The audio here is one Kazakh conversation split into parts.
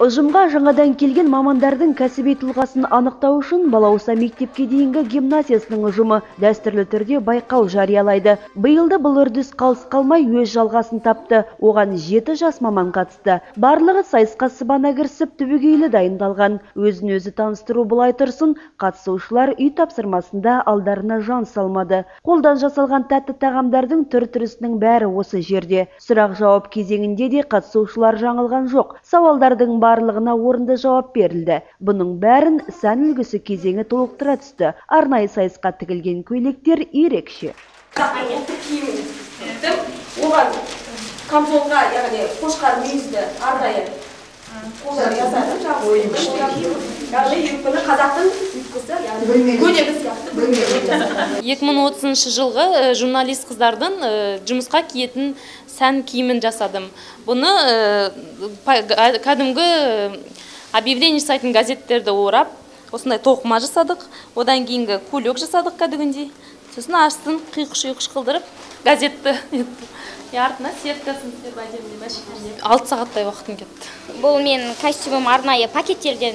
Ұжымға жаңадан келген мамандардың кәсіби тұлғасын анықтау үшін Балауса мектепке дейінгі гимназиясының ұжымы дәстүрлі түрде байқау жариялайды. Биылды бұл үрдіс қалыс қалмай өз жалғасын тапты. Оған 7 жас маман қатысты. Барлығы сайысқа сыбана кірісіп, түбегейлі дайындалған. Өзін өзі таныстыру былай тұрсын, қатысушылар үй тапсырмасында алдарына жан салмады. Қолдан жасалған тәтті тағамдардың түр-түрісінің бәрі осы жерде. Сұрақ-жауап кезеңінде де қатысушылар жаңылған жоқ. Сауалдардың барлығына орынды жауап берілді. Бұның бәрін сән үлгісі кезеңі толықтыра түсті. Арнайы сайысқа тігілген көйлектер ерекше. Ұлттық киімін тіктім. Оған камзолға, яғни қошқар мүйізді арнайы қолдан жасадым. Яғни юбканы қазақтың юбкасы, яғни көйлегі сияқты жасадым. 2030 жылғы журналист қыздардың жұмысқа киетін сән киімін жасадым. Бұны кәдімгі объявление жасайтын газеттерді орап, осындай тоқыма жасадық. Одан кейінгі көйлек жасадық кәдімгідей. Сосын астын қиқыш-ұйқыш қылдырып газетті артына сеткасын істеп әдемілеп әшекейлеп. 6 сағаттай уақытым кетті. Бұл менің костюмім арнайы пакеттерден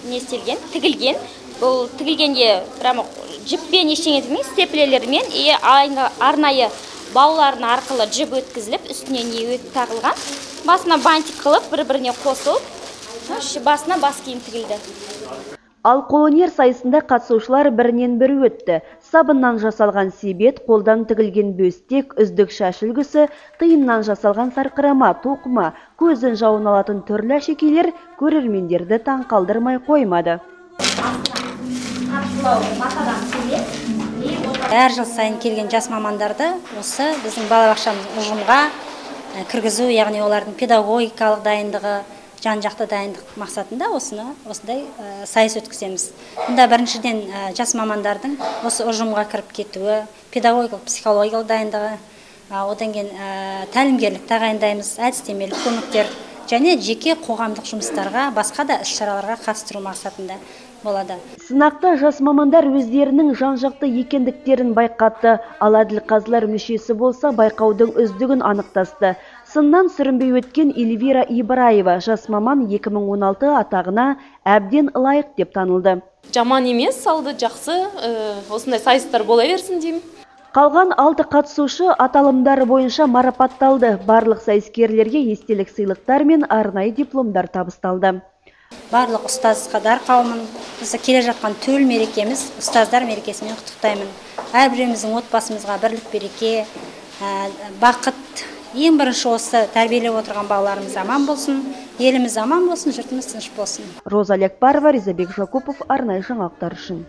не істелген, тігілген. Бұл тігілгенде прямо жіппен ештеңе тігілмей, степлерлермен и арнайы баулардың арқылы жіп өткізіліп, үстіне не өт тағылған. Басына бантик қылып, бір-біріне қосылып, басына бас киім тігілді. Ал қолөнер сайысында қатысушылар бірінен бірі өтті. Сабыннан жасалған себет, қолдан тігілген бөстек, үздік шаш үлгісі, тиыннан жасалған сарқырама, тоқыма, көзін жауын алатын түрлі әшекейлер көрермендерді таң қалдырмай қоймады. Әр жыл сайын келген жас мамандарды осы біздің балабақшамыз ұжымға кіргізу, яғни олардың педагогикалық дайындығы, жан-жақты дайындық мақсатында осындай сайыс өткіземіз. Бұнда біріншіден жас мамандардың осы ұжымға кіріп кетуі, педагогикалық, психологиялық дайындығы, одан кейін тәлімгерлік тағайындаймыз, әдістемелік көмектер және жеке қоғамдық жұмыстарға, басқа да іс-шараларға қатыстыру мақсатында болады. Сынақта жас мамандар өздерінің жан-жақты екендіктерін байқатты. Ал әділқазылар мүшесі болса, байқаудың үздігін анықтасты. Сыннан сүрінбей өткен Эльвира Ибраева жас маман 2016 атағына әбден лайық деп танылды. Жаман емес, алды жақсы, осындай сайыстар бола берсін деймін. Қалған 6 қатысушы аталымдары бойынша марапатталды. Барлық сайыскерлерге естелік сыйлықтар мен арнайы дипломдар табысталды. Барлық ұстаздар қауымын осы келе жатқан төл мерекеміз ұстаздар мерекесімен құттықтаймын. Әрбіреуіміздің отбасымызға бірлік, береке, бақыт, ең бірінші осы тәрбиелеп отырған балаларымыз аман болсын, еліміз аман болсын, жұртымыз тыныш болсын. Роза Әлиакбарова, Ризабек Жакупов, арнайы жаңалықтар үшін.